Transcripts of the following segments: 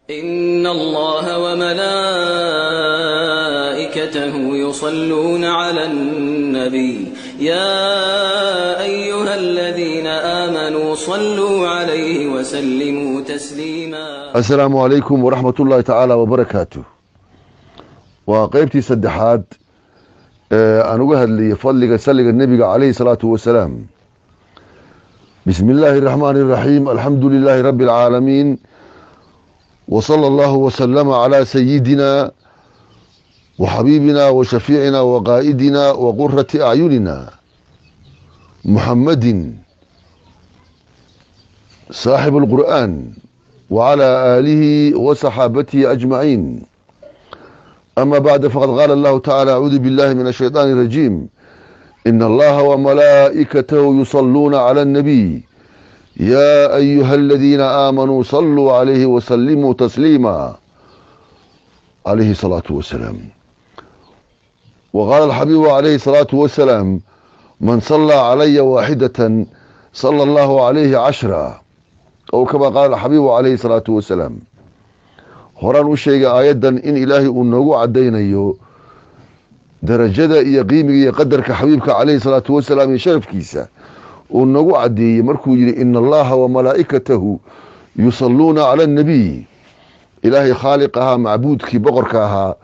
إن الله وملائكته يصلون على النبي يا أيها الذين آمنوا صلوا عليه وسلموا تسليما. Asalaamu calaykum waraxmat ullaahi tacaala wabarakaatu. Waa qeybtii saddexaad ee aan uga hadlayay fadliga salliga nebiga calayhi salaatu wasalaam. Bismi illaahi araxmaani araxiim. Alxamdu lilaahi rabbi alcaalamiin, wa sala allahu wasalama calaa sayidina wa xabiibina wa shafiicina wa qaa'idina wa qurati acyunina muxammadin saaxibu alqur'aan وعلى آله وصحابته أجمعين. أما بعد، فقد قال الله تعالى: أعوذ بالله من الشيطان الرجيم، إن الله وملائكته يصلون على النبي يا أيها الذين آمنوا صلوا عليه وسلموا تسليما، عليه الصلاة والسلام. وقال الحبيب عليه الصلاة والسلام: من صلى علي واحدة صلى الله عليه عشرا، أو كما قال الحبيب عليه الصلاة والسلام. Horaan u sheegay aayaddan in Ilaahay uu noogu caddaynayo darajada iyo qiimiga iyo qadarka xabiibka calayhi salaatu wasalaam iyo sharafkiisa uu noogu caddeeyey markuu yidhi: "Ina Allaha wa malaa'ikatahu yusalluuna cala annabiy." Ilaahay khaaliq ahaa, macbuudkii boqorka ahaa,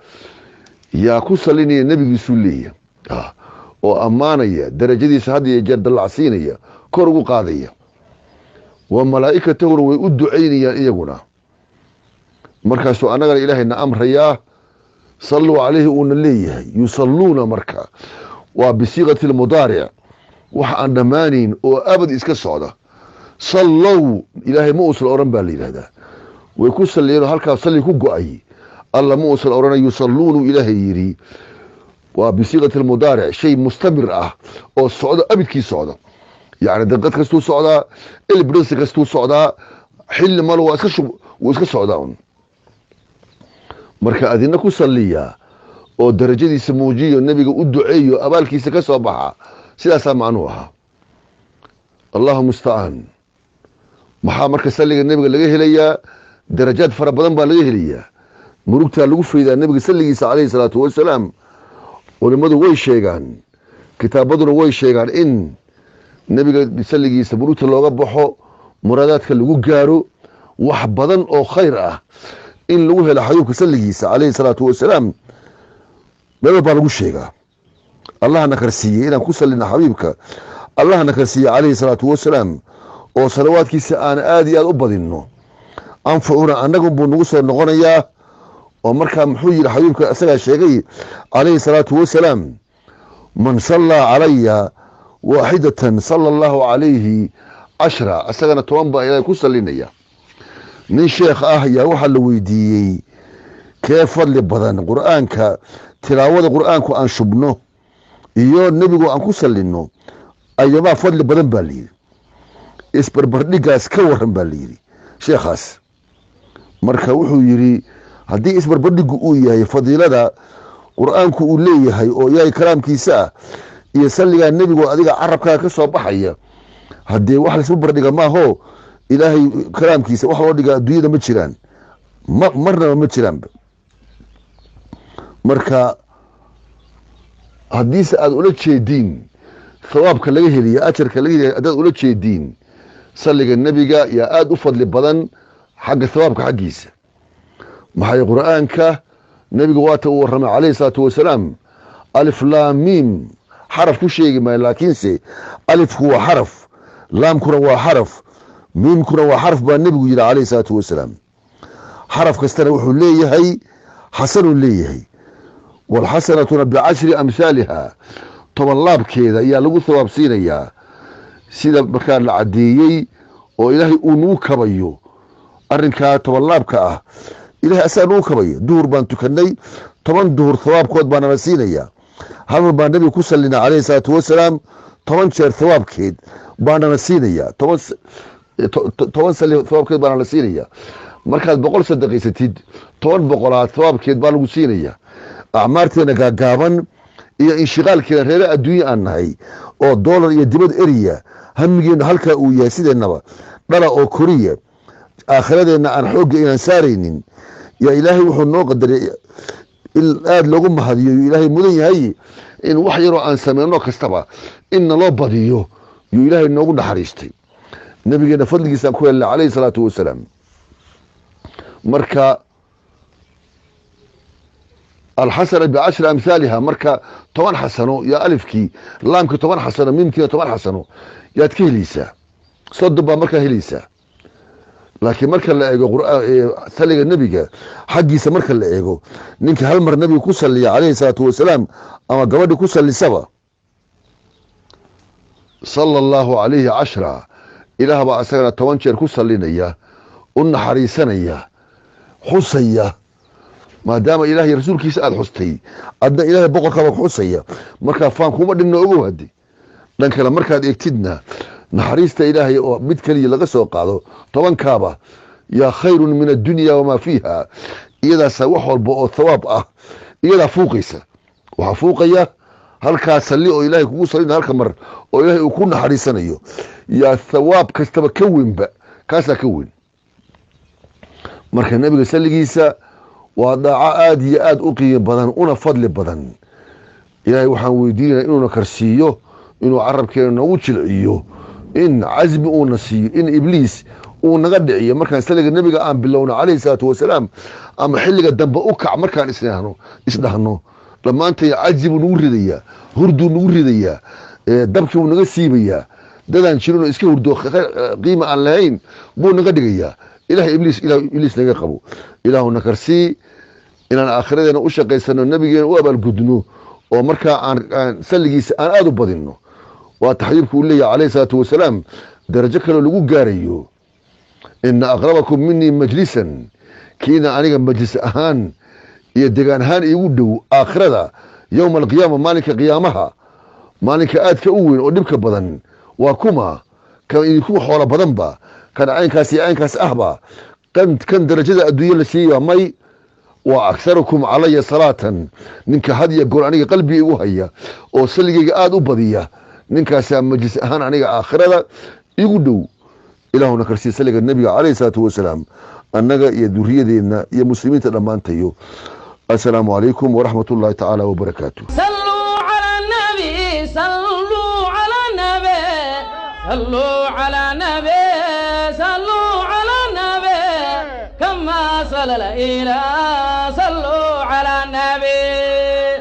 yaa ku salinaya nebigiisuu leeya oo ammaanaya, darajadiisa had iyo jeer dallacsiinaya, kor ugu qaadaya. Wa malaa'ikatahuna way u ducaynayaan iyaguna. Markaasuu annagana Ilaahay na amrayaa, "Salluu calayhi" uuna leeyahay. Yusalluuna marka waa bisiiqati almudaaric, wax aan dhammaanayn oo abad iska socda. "Sallow" Ilaahay ma uusan odhan baa la yidhahdaa. Way ku salliyeenoo halkaas salli ku go-ay Alla ma uusan odhanay. "Yusalluunu" Ilaahay yidhi waa bisiiqati almudaaric, shay mustamir ah oo socdo, abidkii socdo, yacni daqiiqad kastuu socdaa, ilbirsi kastuu socdaa, xilli malo waa iska shub, wuu iska socdaa un. Marka adina ku salliya oo darajadiisa muujiyo, nebiga u duceeyo, abaalkiisa ka soo baxa, sidaasaa macnuu ahaa. Allahu mustacaan. Maxaa marka salliga nebiga laga helayaa? Darajaad fara badan baa laga helayaa. Murugtaa lagu faydaa nebiga salligiisa calayhi salaatu wasalaam. Culimmadu way sheegaan, kitaabaduna way sheegaan in nebiga salligiisa murugta looga baxo, muraadaadka lagu gaaro, wax badan oo khayr ah in lagu helo xabiibka salligiisa calayhi salaatu wasalaam. Meel baa lagu sheegaa. Allahna karsiiyey inaan ku sallina xabiibka, Allahna karsiiyey calayhi salaatu wasalaam, oo salawaadkiisa aan aada iyo aada u badinno. Anfucuna annagun buu nagu soo noqonayaa. Oo markaa muxuu yidhi xabiibka? Isagaa sheegay calayhi salaatu wasalaam: "Man sallaa calaya waaxidatan sala Allahu calayhi cashra." Isagana 10 baa Ilaahay ku sallinaya. Nin sheekh ah yaa waxaa la weydiiyey: kee fadli badan, Qur-aanka, tilaawada Qur-aanku aan shubno iyo nebigu aan ku sallinno, ayamaa fadli badan baa layidhi? Isbarbardhigaas ka waran baa layidhi sheekhaas. Marka wuxuu yidhi: haddii isbarbardhigu uu yahay fadiilada Qur-aanku uu leeyahay oo Ilaahay kalaamkiisa ah iyo salligaa nebigu adiga carabkaaga ka soo baxaya, haddee wax laisma bardhiga maaho. Ilaahay kalaamkiisa wax loo dhiga adduunyada ma jiraan, ma marnaba ma jiraanba. Marka haddiise aada ula jeediin thawaabka laga heliya, ajarka laga heliya, haddaad ula jeediin, salliga nebiga yaa aada u fadli badan xagga thawaabka xaggiisa. Maxay Qur-aanka nebiga waata uu warramay calayhi salaatu wasalaam, alif laam miim xaraf ku sheegi maayo, laakiinse alifku waa xaraf, laamkuna waa xaraf, miimkuna waa xaraf baa nebigu yidhi calayhi salaatu wasalaam. Xaraf kastana wuxuu leeyahay xasanuu leeyahay, walxasanatuna bicashri amhaaliha, 10 laabkeeda ayaa lagu thawaab siinayaa. Sida markaa la caddeeyey oo Ilaahay uu nagu kabayo arrinkaa 10 laabka ah, Ilahay asagaa nagu kabaya. Duhur baan tukanay, 10 duhur thawaabkood baa nala siinayaa. Hal mar baan nebiga ku sallinaa calayhi salaatu wasalaam, 10 jeer thawaabkeed baa nala siinayaa, 10 salli thawaabkeed baa nala siinayaa. Markaad 100 sadaqaysatid, 10 boqolaad thawaabkeed baa lagu siinayaa. Acmaarteena gaagaaban iyo inshiqaalkeena reere adduunye aan nahay oo doolar iyo dibad eriya, hamigeenu halkaa uu yahay, sideennaba dhala oo koriya, aakhiradeenna aan xoogga inaan saaraynin. Yaa Ilaahay wuxuu noo qadaray in aada loogu mahadiyo, yuu Ilaahay mudan yahay in wax yaroo aan sameyno kastaba in naloo badiyo, yuu Ilaahay noogu naxariistay. Nabigeena fadligiisaan ku helna, calayhi salaatu wasalaam. Marka alxasana bicashri amhaaliha, marka 10 xasano yaa alifkii laamkii 10 xasano, miimkiina 10 xasano yaad ka helaysaa, 30 baa markaa helaysaa. Laakiin marka la eego saliga nebiga xaggiisa, marka la eego ninka hal mar nebiga ku saliya, calayhi salaatu wasalaam, ama gabadhi ku salisaba, sala Allahu calayhi cashra, Ilaah baa asagana 10 jeer ku salinaya, u naxariisanaya, xusaya. Maadaama Ilahay rasuulkiisa aada xustay, adna Ilaahay boqorkaaba ku xusaya. Markaa faan kuma dhinno, ogow. Haddi dhan kale markaad eegtidna, naxariista Ilaahay oo mid keliya laga soo qaado tobankaaba yaa khayrun min addunya wamaa fiiha. Iyadaasa wax walba oo thawaab ah iyadaa fuuqaysa. Waxaa fuuqaya halkaa salli oo Ilaahay kugu salina, halka mar oo Ilaahay uu ku naxariisanayo, yaa thawaab kastaba ka weynba, kaasaa ka weyn. Marka nebiga salligiisa waa daaco aada iyo aada u qiimo badan una fadli badan. Ilaahay waxaan weydiinaya inuuna karsiiyo, inuu carabkeena noogu jilciyo, in casmi uuna siiyo, in Ibliis uu naga dhiciyo. Markaan saliga nebiga aan bilowno, calayhi salaatu wasalaam, ama xilliga dambe u kac markaan isdhahno, dhammaantay cajzi buu nagu ridayaa, hurduu nagu ridayaa, dabkii buu naga siibayaa. Dadaan jirinoo iska hurdo, qiima aan lahayn buu naga dhigayaa. Ilahay Ibliis, Ilah Ibliis naga qabo. Ilaahu na karsii inaan aakhiradeena u shaqaysano, nabigeena u abaalgudno, oo markaa aan salligiisa aan aada u badinno. Waa taxbiibku uu leeyahy, calayhi salaatu wasalaam, darajo kaloo lagu gaarayo: ina aqrabakum minii majlisan, kiina aniga majlis ahaan iyo degaan ahaan iigu dhow aakhirada, yowma alqiyaama, maalinka qiyaamaha, maalinka aadka u weyn oo dhibka badan, waa kuma? Kan idinku xoolo badanba? Kan caynkaas iyo caynkaas ahba? Kan darajada adduunye la siiya? May, waa akharukum calaya salaatan, ninka had iyo goor aniga qalbiga igu haya oo salligayga aada u badiya, ninkaasaa majlis ahaan aniga aakhirada igu dhow. Ilaahuna karsiya salliga nebiga, calayhi salaatu wasalaam, annaga iyo duriyadeenna iyo muslimiinta dhammaantayo. Assalaamu calaykum waraxmat ullahi tacaala wabarakaatu. صلوا على النبي، صلوا على النبي، صلوا على النبي، صلوا على النبي كما صلى الإله.